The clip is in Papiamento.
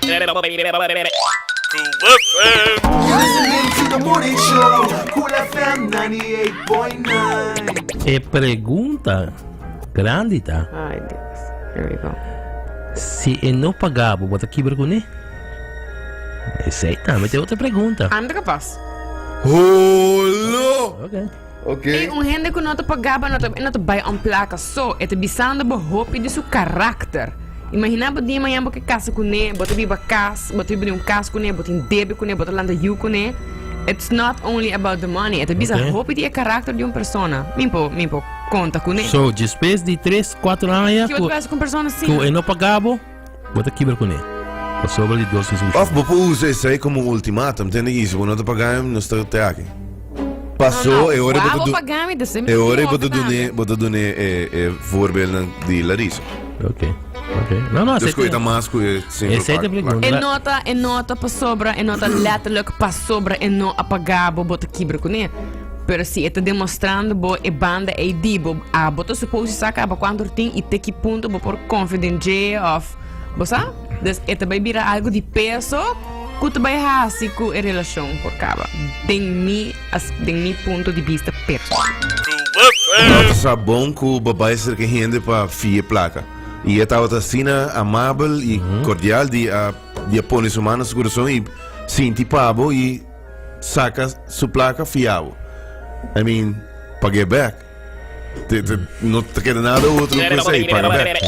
You're listening to the morning show, Cool FM 98.9. E pregunta grandi ta. Ay, Dios. Here we go. Si e no paga bo, bo ta kibra kuné? Esei tambe ta otro pregunta. Ami ta kapas. Holo! Ok. Ok. Ey, un hende ku no ta paga bo, no ta, e no ta bai om plaka so. E ta bisando bo hopi di su karakter. Imagina bo dia mañana bo ke kasa kuné, bo ta biba kas, bo ta biba den un kas kuné, bo tin debe kuné, bo ta lanta yu kuné. It's not only about the money. E ta bisa Ok. hopi di e karakter di un persona. Mi por, mi por konta kuné. So, despues di tres, kuater aña Ki bo ku, ta basa ku un persona ku asina? e no paga bo, Bo ta kibra kuné. Pasobra di Dios discushon. Of bo por usa esei komo un ultimatum, tende ki si bo no ta paga mi, nos ta te aki. Paso e ora bo ta du, e ora bo ta dun'é, bo ta dun'é e e voorbeeldnan di Larissa. Ok, ok. No, no, Dus ku e ta mas ku e simpel Esei ta pregunta. E no ta, e no ta pasobra, e no ta letterlijk pasobra e no a paga bo, bo ta kibra kuné. Pero si e ta demostrando bo e banda ei di bo, abo ta supose sa kaba kuantu tin i te ki punto bo por konfia den dje òf bo sa? Dus e ta bai bira algu di peso ku ta bai hasi ku e relashon por kaba, den mi den mi punto di bista personal. Bo ta sa bon ku bo bai serka hende pa fia plaka. I e tabata asina amabel i kordial di a di a pone su man na su kurason i sinti pa bo i Saca su placa fiabo. I mean, pagu'é bek. Te, te, no ta keda nada otro ku esei, paga bek.